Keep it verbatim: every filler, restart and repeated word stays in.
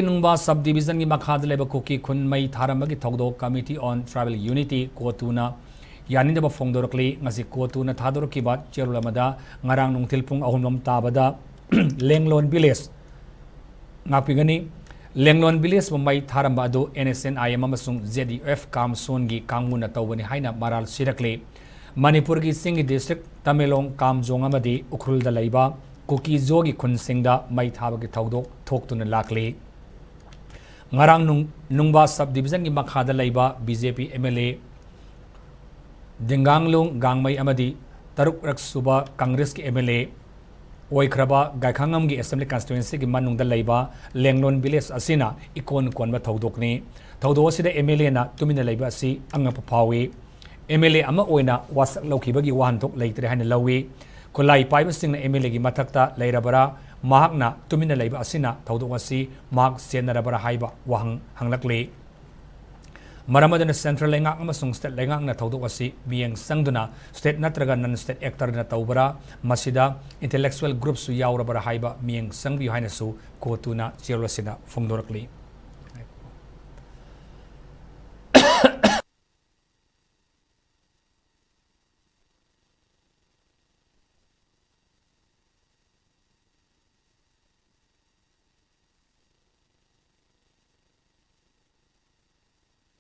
ꯅꯨꯡꯕꯥ sub ꯗꯤꯕꯤꯖꯟꯒꯤ ꯃꯈꯥꯗ ꯂꯩꯕ ꯀꯨꯀꯤ ꯈꯨꯟ ꯃꯩ ꯊꯥꯔꯝꯕꯒꯤ ꯊꯧꯗꯣꯛ Committee on Tribal Unity, ꯀꯣꯇꯨꯅ ꯌꯥꯅꯤꯡꯗꯕ ꯐꯣꯡꯗꯣꯔꯛꯂꯤ꯫ ꯉꯁꯤ ꯀꯣꯇꯨꯅ ꯊꯥꯗꯣꯔꯛꯈꯤꯕ ꯆꯦꯔꯣꯜ ꯑꯃꯗ ꯉꯔꯥꯡ ꯅꯨꯡꯊꯤꯜ ꯄꯨꯡ ꯑꯍꯨꯝ ꯂꯣꯝ ꯇꯥꯕꯗ ꯂꯦꯡꯂꯣꯟ ꯚꯤꯂꯦꯖ ꯉꯥꯛꯄꯤꯒꯅꯤ꯫ ꯂꯦꯡꯂꯣꯟ ꯚꯤꯂꯦꯖꯄꯨ ꯃꯩ ꯊꯥꯔꯝꯕ ꯑꯗꯨ N S N I M ꯑꯃꯁꯨꯡ Z U F ꯀꯥꯝꯁꯣꯟꯒꯤ ꯀꯥꯡꯕꯨꯅ ꯇꯧꯕꯅꯤ ꯍꯥꯏꯅ ꯃꯔꯥꯜ ꯁꯤꯔꯛꯂꯤ꯫ ꯃꯅꯤꯄꯨꯔꯒꯤ ꯆꯤꯡꯒꯤ ꯗꯤꯁꯇ꯭ꯔꯤꯛ ꯇꯃꯦꯡꯂꯣꯡ, ꯀꯥꯝꯖꯣꯡ ꯑꯃꯗꯤ ꯎꯈ꯭ꯔꯨꯜꯗ ꯂꯩꯕ ꯀꯨꯀꯤ ꯖꯣꯒꯤ ꯈꯨꯟꯁꯤꯡꯗ ꯃꯩ ꯊꯥꯕꯒꯤ ꯊꯧꯗꯣꯛ ꯊꯣꯛꯇꯨꯅ ꯂꯥꯛꯂꯤ꯫ ꯉꯔꯥꯡ ꯅꯨꯡ-, ꯅꯨꯡꯕꯥ ꯁꯕ ꯗꯤꯕꯤꯖꯟꯒꯤ ꯃꯈꯥꯗ ꯂꯩꯕ B J P M L A ꯗꯤꯡꯒꯥꯡꯂꯨꯡ ꯒꯥꯡꯃꯩ ꯑꯃꯗꯤ ꯇꯔꯨꯛꯔꯛ ꯁꯨꯕ ꯀꯪꯒ꯭ꯔꯦꯁꯀꯤ M L A ꯑꯣꯏꯈ꯭ꯔꯕ ꯒꯥꯏꯈꯥꯉꯝꯒꯤ Assembly Constituencyꯒꯤ ꯃꯅꯨꯡꯗ ꯂꯩꯕ ꯂꯦꯡꯂꯣꯟ ꯚꯤꯂꯦꯖ ꯑꯁꯤꯅ ꯏꯀꯣꯟ ꯀꯣꯟꯕ ꯊꯧꯗꯣꯛꯅꯤ꯫ ꯊꯧꯗꯣꯛ ꯑꯁꯤꯗ M L Aꯅ ꯇꯨꯃꯤꯟꯅ ꯂꯩꯕ ꯑꯁꯤ ꯑꯉꯛꯄ ꯐꯥꯎꯏ꯫ M L A ꯑꯃ ꯑꯣꯏꯅ ꯋꯥꯁꯛ ꯂꯧꯈꯤꯕꯒꯤ ꯋꯥꯍꯟꯊꯣꯛ ꯂꯩꯇ꯭ꯔꯦ ꯍꯥꯏꯅ ꯂꯧꯏ꯫ ꯈꯨꯠꯂꯥꯏ ꯄꯥꯏꯕꯁꯤꯡꯅ M L Aꯒꯤ ꯃꯊꯛꯇ ꯂꯩꯔꯕꯔꯥ? ꯃꯍꯥꯛꯅ ꯇꯨꯃꯤꯟꯅ ꯂꯩꯕ ꯑꯁꯤꯅ ꯊꯧꯗꯣꯛ ꯑꯁꯤ ꯃꯍꯥꯛ ꯆꯦꯟꯅꯔꯕꯔꯥ ꯍꯥꯏꯕ ꯋꯥꯍꯪ ꯍꯪꯂꯛꯂꯤ꯫ ꯃꯔꯝ ꯑꯗꯨꯅ Central ꯂꯩꯉꯥꯛ ꯑꯃꯁꯨꯡ State ꯂꯩꯉꯥꯛꯅ ꯊꯧꯗꯣꯛ ꯑꯁꯤ ꯃꯤꯠꯌꯦꯡ ꯆꯪꯗꯨꯅ State ꯅꯠꯇ꯭ꯔꯒ Non-State Actorꯅ ꯇꯧꯕꯔꯥ? ꯃꯁꯤꯗ Intellectual Groupꯁꯨ ꯌꯥꯎꯔꯕꯔꯥ ꯍꯥꯏꯕ ꯃꯤꯠꯌꯦꯡ ꯆꯪꯕꯤꯌꯨ ꯍꯥꯏꯅꯁꯨ ꯀꯣꯇꯨꯅ ꯆꯦꯔꯣꯜ ꯑꯁꯤꯗ ꯐꯣꯡꯗꯣꯔꯛꯂꯤ꯫